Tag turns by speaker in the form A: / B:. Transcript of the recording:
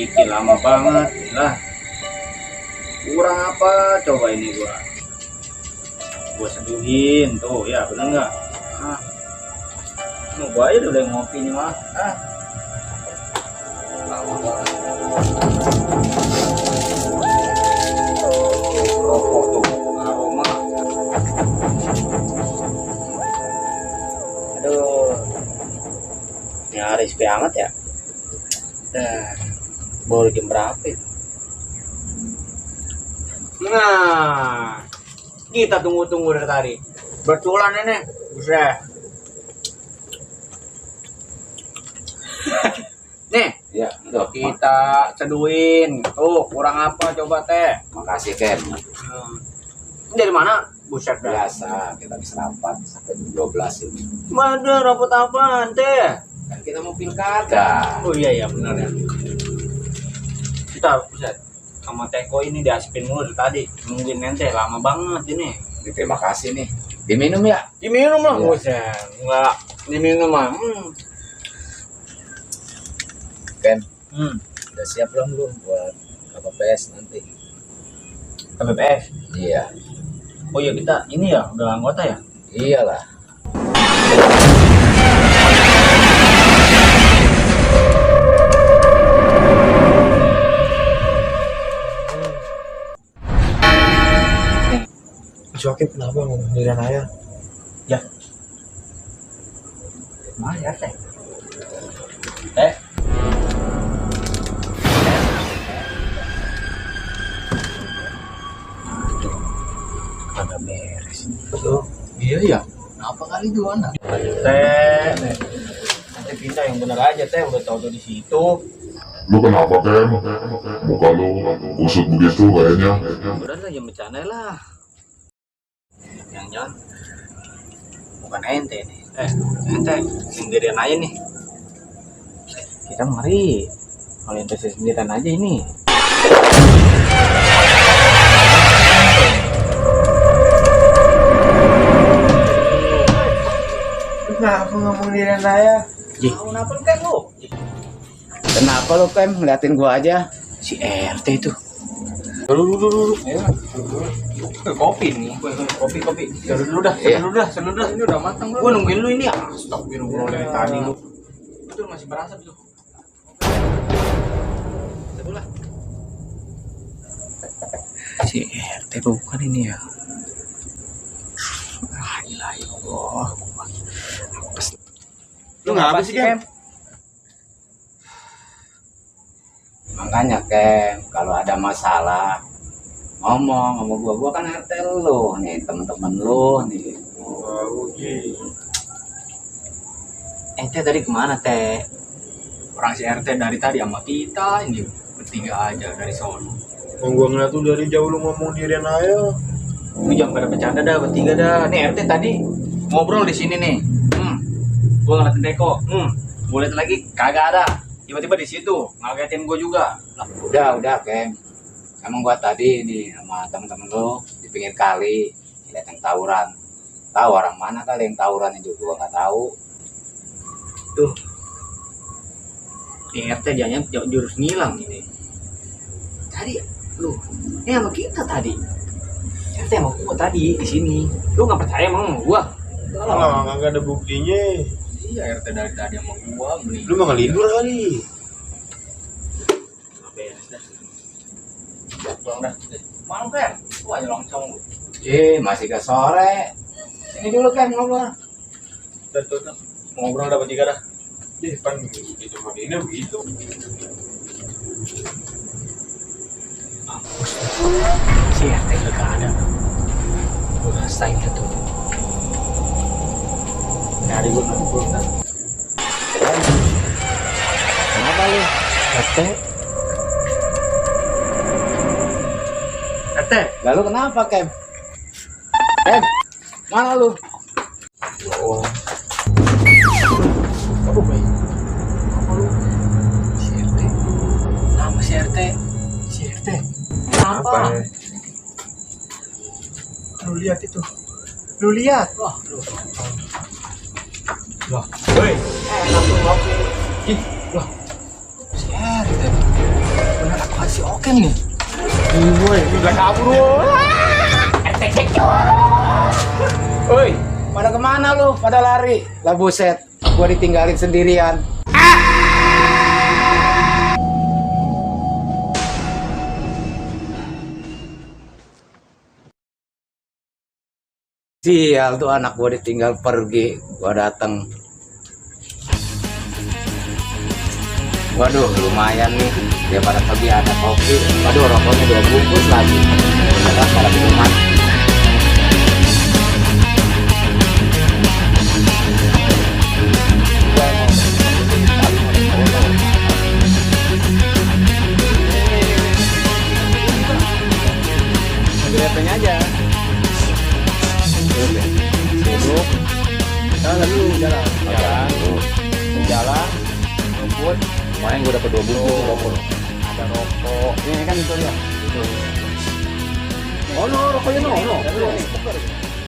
A: Kiki lama banget lah. Kurang apa coba ini gua seduhin tuh ya, bener nggak? Mau gua aja udah ngopi nih mah. Rokok tuh aroma. Aduh, ini hari sepi amat ya. Baru jam berapa itu? Nah, kita tunggu-tunggu dari tadi. Betulan ini, buset. Nih,
B: Ya,
A: kita seduhin. Tuh, kurang apa coba teh?
B: makasih Ken.
A: Ini dari mana? Buset dah.
B: Biasa kita bisa rapat sampai jam 12 ini.
A: Mana rapot apaan teh?
B: Kan kita mau pilkada.
A: Oh iya benar ya. Kita buset sama Teko ini diaspin mulu dari tadi. Nungguin ente lama banget ini.
B: Terima kasih nih. Diminum ya?
A: Diminum lah,
B: Iya.
A: buset. Enggak diminum mah.
B: Ken, udah siap belum lu buat KPPS nanti?
A: KPPS.
B: Iya.
A: Oh iya kita ini ya udah anggota ya.
B: Iyalah.
C: Mas Wakil kenapa ngomong dengan ayah?
A: Mana ya teh? Teh. Kagak beres.
C: Oh, iya ya. Apa kali itu anak?
A: Teh. Nanti kita yang bener aja teh, udah tahu tuh di situ.
D: Lu kenapa Ken? Muka lu usut begitu kayaknya.
A: Udah lah jangan bercanda lah. Yang jangan bukan ente nih. Ente sendirian aja nih. Kita mari. Kalau ente sendirian aja ini.
C: Kenapa ngomong dengan ayah?
A: Kenapa lu kayak lu?
B: Kenapa lu Ken ngeliatin gua aja?
A: Si RT itu.
C: Dulu.
A: Kopi nih. Kopi. Seru dulu dah.
B: Iya.
A: Seru dulu dah. Ini udah matang belum? Gua nungguin lu ini. Astagfirullah dari tadi lu. Betul masih berasa tuh. Seru lah. Si RT bukan ini ya. Gila ya Allah.
C: Lu ngapa sih, Ken?
B: Makanya Ken, kalau ada masalah ngomong sama gua kan RT lu nih, temen-temen lu nih.
A: Ente tadi kemana teh? Orang si RT dari tadi sama kita ini bertiga aja dari sono.
C: Yang gua ngeliat tuh dari jauh lu ngomong dirian ayah.
A: Lu jangan pada bercanda dah bertiga dah. Nih RT tadi ngobrol di sini nih. Gua ngeliatin Teko. Gua liat lagi kagak ada. Tiba-tiba di situ ngagetin gua juga.
B: Udah Ken. Emang gua tadi nih sama temen-temen lu di pinggir kali lihat yang tawuran. Tahu orang mana kali yang tawuran itu gua nggak tahu.
A: Tuh. RT jangan jurus ngilang ini. Tadi lu ini sama kita tadi. RT sama gua tadi di sini. Lu nggak percaya emang sama gua?
C: Alah, nggak ada buktinya.
A: Iya RT dari tadi sama gua beli.
C: Lu mau ngelindur kali.
A: Beres dah. Pulang dah. Malam kan? Wah aja loncong lu.
B: Masih ke sore. Sini dulu Ken ngobrol.
A: Tuh. Ngobrol dah bertiga dah.
C: Kan di tempat ini begitu.
A: Si RT udah gak ada. Gue rasain itu. Nyari gue nunggu dah.
B: Kenapa lu?
A: RT? RT?
B: Lalu kenapa Ken? Ken, mana lu?
C: Oh,
A: Apa baik? Apa lu? Si RT? Nama si RT? Si RT?
C: apa ya? Lu lihat itu. Lu lihat.
A: Wah, lu. Wah, woi, enak lu ngopi. Ih, wah, si RT. si Oke nih.
C: Woi, udah kabur woi.
B: Woi, pada kemana lu? Pada lari? Lah buset, gua ditinggalin sendirian. Sial tuh anak gua ditinggal pergi, gua datang. Waduh, lumayan nih. Dia pada pergi ada kopi. Waduh, rokoknya 2 bungkus lagi. Udah pada minuman.
A: HP-nya aja. Duduk. Jalan dulu, jalan. Jalan. Rumput.
B: Kemarin gua dapat 2 bungkus rokok.
A: Ada rokok. Ini kan itu ya.
B: Oh no, rokoknya no.